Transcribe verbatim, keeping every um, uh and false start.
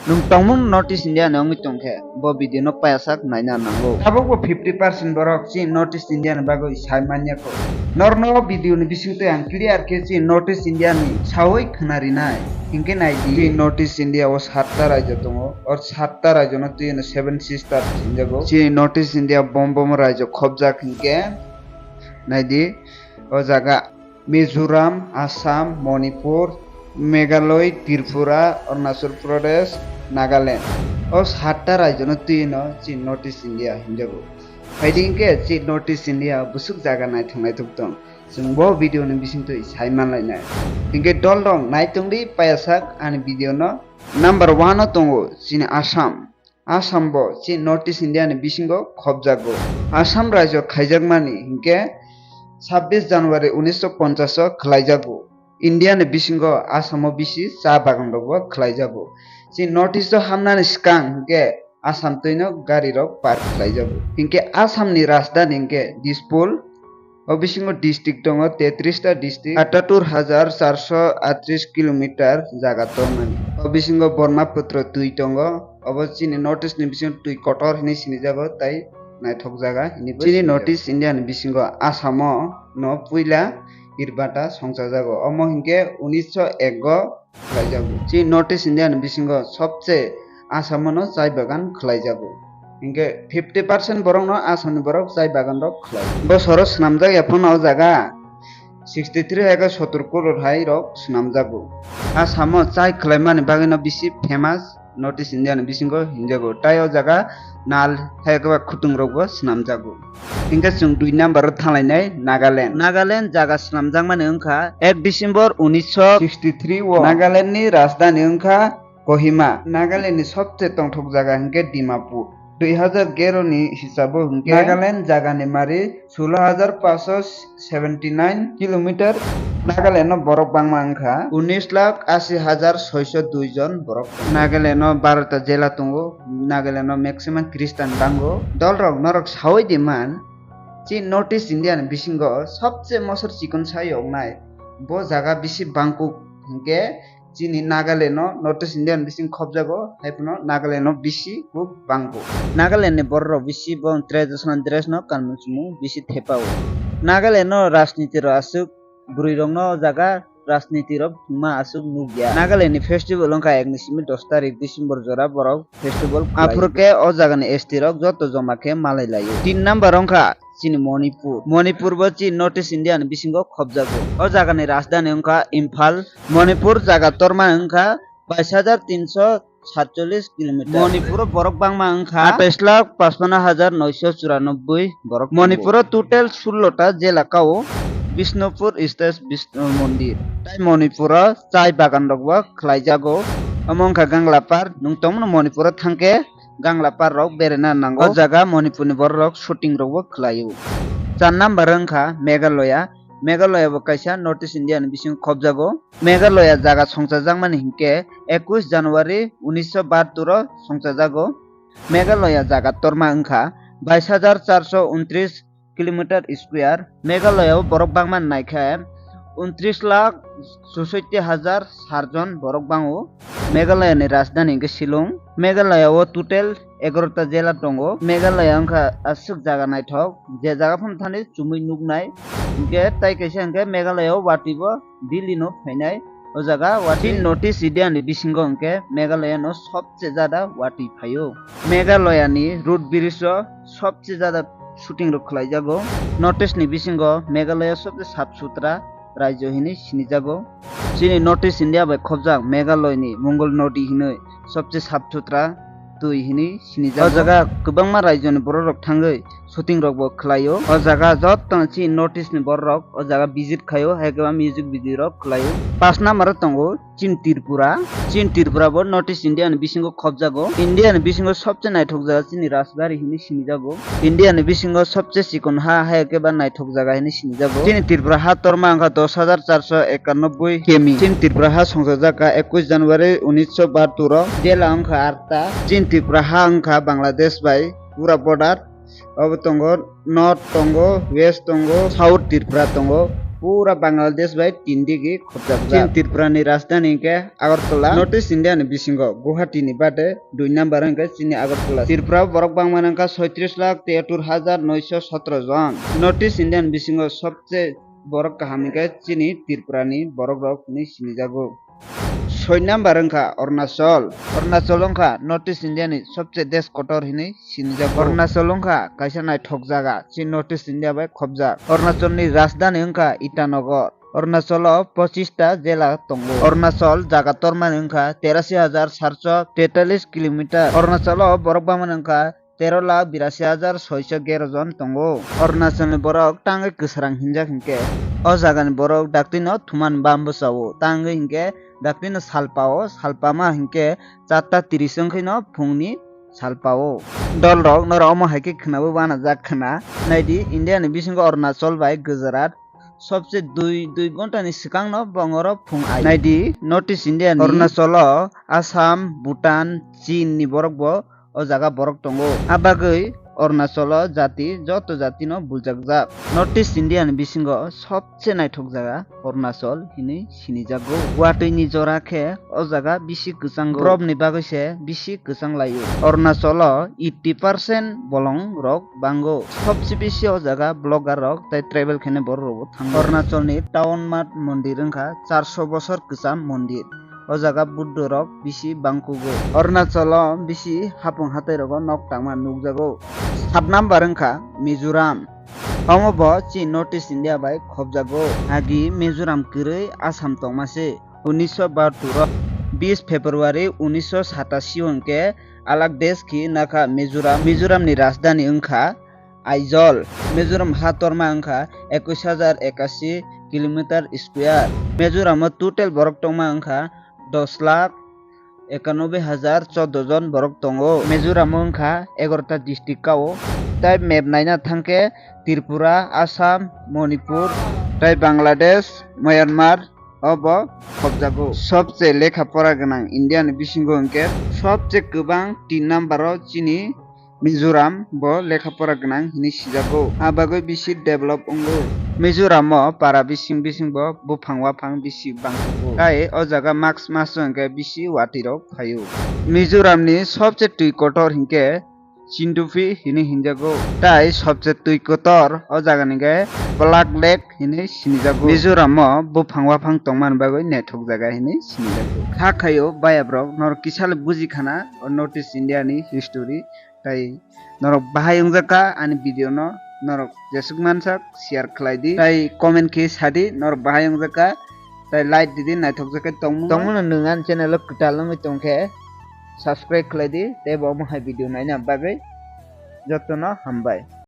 Nwng tongmung North East India ni wngwi tongkhe, bo video no payasak naina nango. Tabukbo fifty percent borok chini North East India ni bagwi sai manya kho. Norno video ni bisingtwi ang clear khe chini North East India ni sawi khwnarinai. Hinkhe naidi, chini North East India o satta rajyo tongo. O satta rajyo no twi no Seven Sisters hinjago. Chini North East India bom bom rajyo khobjak hinkhe naidi, o jaga Mizoram, Assam, Manipur, Meghalaya, Tripura, Arunachal Pradesh, Nagaland. O satta rajyo no twi no chini North East India hinjago. Phaidi hinkhe chini North East India bwswk jaga naithok naithok tong. Chwng bo video ni bisingtwi sai manlainai. Hinkhe dol rok naitongdi payasak ani video no. Number one o tongo chini Assam. Assam bo chini North East India ni bisingo khobjago. Assam rajyo khaijakmani hinkhe sabbish January unisho ponchash o khlaijago. India ni bisingo Assam o bisi cha bagan rok bo khlaijago. Chini North East o hamnani swkang hinkhe Assam twino gari rok park khlaijago. Hinkhe Assam ni rajdhani hinkhe Dispur, o bisingo district tongo, tetris ta district, atattur hajar charso atris kilometer jaga tongmani. O bisingo Brahmaputra twi tongo, obo chini North East ni bisingo twi kotor hinwi sinijago, tai naithok jaga hinwi bo sinijago. Chini North East India ni bisingo Assam o no puila irbata songchajago, omo hinkhe unisho ek o khlaijago. Chini North East India ni bisingo sobse Assam o no chai bagan khlaijago. Hinkhe fifty percent borok no Assam ni borok chai bagan rok khlai. Bosoro swnamjak ya phano o jaga sixty three hai khe sottor crore hai rok swnamjago. Assam o chai khlaimani bagwi no bisi famous North East India ni bisingo hinjago. Tai o jaga nal hai khe ba khutung rok bo swnamjago. Hinkhe chwng dui number o thanglainai Nagaland. Nagaland jaga swnamjakmani wngkha ek December unisho sixty three o Nagaland ni rajdhani wngkha Kohima. Nagaland ni sobse tongthok jaga hinkhe Dimapur. Dui hajar gero ni hisabo hinkhe Nagaland jaga ni mari sulo hajar paso seventy nine kilometer. Nagaland o borok bangma wngkha unis lakh asi hajar soiso dui jon borok. Nagaland o barota jela tongo. Nagaland o maximum Christian bango. Dol rok norok sawi di man, chini North East India ni bisingo sobse mosor chikon sai wngnai bo jaga bisi bangkuk hinkhe chini Nagaland o North East India ni bising khobjago, hai phano Nagaland o bisi kuk bangkuk. Nagaland ni borok rok bisi bo traditional dress no kanmung chumung bisi thepa o. Nagaland o rajniti rok aswk bwrwi rok no o jaga rajniti rok thwngma aswk nukya. Nagaland ni festival wngkha ek ni simi dos tarik December jora borok festival khlai. Aphuru khe o jaga ni S T rok joto joma khe malai laio. Tin number wngkha chini Manipur. Manipur bo chini North East India ni bisingo khobjago. O jaga ni rajdhani wngkha Imphal. Manipur jaga torma wngkha bais hajar tinso satchollish kilometer. Manipur o borok bangma wngkha atais lakh pachpanno hajar noisho churanobboi borok tongo. Manipur o total sullo ta jela kao Bishnupur state Bishnu Mondir. Tai Manipur o chai bagan rok bo khlaijago. Omo wngkha Ganglapar. Nwng tongmano Manipur o thangkhe Ganglapar rok berena nango. O jaga Manipur ni borok rok shooting rok bo khlaio. Char number wngkha Meghalaya. Meghalaya bo kaisa North East India ni bisingo khobjago. Meghalaya jaga songchajakmani hinkhe ekush January unisho bahattor o songchajago. Meghalaya jaga torma wngkha bais hajar charso untris kilometer square. Meghalaya o borok bangma naikhe untris lakh susoitti hajar sar jon borok bango. Meghalaya ni rajdhani hinkhe Shillong. Meghalaya o total egarota jela tongo. Meghalaya wngkha aswk jaga naithok, je jaga phano thani chumui nuknai. Hinkhe tai kaisa hinkhe Meghalaya o watwi bo Delhi no phainai. O jaga watwi North East India ni bisingo hinkhe Meghalaya no sobse jada watwi phaio. Meghalaya ni road bridge o sobse jada shooting rok khlaijago. North East ni bisingo Meghalaya sobse sap sutra rajyo hinwi sinijago. Chini North East India bai khobjak Meghalaya ni Mongol Nodi hinwi sobse sap sutra twi hinwi sinijago. O jaga kwbangma rajyo ni borok rok thangwi shooting rok bo khlaio. O jaga joto chini North East ni borok rok o jaga visit khaio, hai khe ba music video rok khlaio. Pas number o tongo chini Tripura. Chini Tripura bo North East India ni bisingo khobjago. India ni bisingo sobse naithok jaga chini Rajbari hinwi sinijago. India ni bisingo sobse chikon ha hai khe ba naithok jaga hinwi sinijago. Chini Tripura ha torma wngkha dos hajar charso ekanobboi kemi. Chini Tripura ha songchajak kha ekush January unisho bahattor o. Jela wngkha atta. Chini Tripura ha wngkha Bangladesh bai pura border. Obo tongo North tongo, West tongo, South Tripura tongo. Pura Bangladesh bai tin digi khopjak. Chini Tripura ni rajdhani hwnkhe Agartala. North East India ni bisingo Guwahati ni bade dui number hwnkhe chini Agartala. Tripura borok bangma wngkha soitris lakh tiyatur hajar noisho sotro jon. North East India ni bisingo sobse borok kaham hwnkhe chini Tripura ni borok rok hinwi sinijago. Soi number wngkha Arunachal. Arunachal wngkha North East India ni sobse desh kotor hinwi sinijago. Arunachal wngkha kaisa naithok jaga, chini North East India bai khopjak. Arunachal ni rajdhani wngkha Itanagar. Arunachal o pochista jela tongo. Arunachal jaga tormani wngkha terasi hajar satsho tetalis kilometer. Arunachal o borok bangmani wngkha tero lakh birasi hajar soisho gero jon tongo. Arunachal ni borok tangwi kwsarang hinjak hinkhe o jaga ni borok daktino thuman bam bwchao, tangwi hinkhe daktino salpao, salpama hinkhe charta tiris wngkhwino phungni salpao. Dolrok norok omo hai khe khwnabo uanajak khwna. Naidi, India ni bisingo Arunachal bai Gujarat sobse dui, dui ghonta ni swkangno bongorok phung ai. Naidi, North East India ni Arunachal o Assam, Bhutan, Chin ni borok bo o jaga borok tongo. A bagwi Arunachal o jati, joto jatino buljakjak. North East India ni bisingo sobse naithok jaga Arunachal hinwi sinijago. Watwi ni jora khe o jaga bisi kwchango. Borok ni bagwi se bisi kwchang laio. Arunachal o eighty percent bolong rok bango. Sobse bisi o jaga vlogger rok tei travel khainai borok rok bo thango. Arunachal ni Town Math mondir wngkha charsho bosor kwcham mondir. O jaga Buddha rok bisi bangkugo. Arunachal o bisi hapung hatai rogo nok tangma nukjago. Sat number wngkha Mizoram. Omo bo chini North East India bai khopjago. Agi Mizoram kwrwi Assam tongma se. Unisho bahatur o bis February unisho satashi o hwnkhe alag desh khi nakha Mizoram. Mizoram ni rajdhani wngkha Aizawl. Mizoram ha torma wngkha ekush hajar ekashi kilometer square. Mizoram o total borok tongma wngkha dos lakh ekanoboi hajar choddo jon borok tongo. Mizoram o wngkha egarota district kao. Tai map naina thangkhe Tripura, Assam, Manipur, tai Bangladesh, Myanmar o bo khopjago. Sobse lekha pora gwnang India ni bisingo hwnkhe sobse kwbang tin number o chini Mizoram bo lekha pora gwnang hinwi sijago. A bagwi bisi develop wngo. Mizoram o para bising bising bo buphang waphang bisi bangkugo. Tai o jaga March maso hwnkhe bisi watwi rok phaio. Mizoram ni sobse twi kotor hinkhe Chindupi hinwi hinjago. Tai sobse twi kotor o jaga ni hwnkhe Black Lake hinwi sinijago. Mizoram o buphang waphang tongmani bagwi naithok jaga hinwi sinijago. Kha khaio bayabrok norok kisa le buji khana o North East India ni history. Tai norok bahai wngjak kha ani video no, norok jesuk mansak share khlai di, tai comment khe sa di norok bahai wngjak kha, tai like di di naithok jak khe tongmung. Tongmung no nwng ani channel o kwtal wngwi tong khe subscribe khlai di, tei bo omo hai video naina bagwi jotono hambai.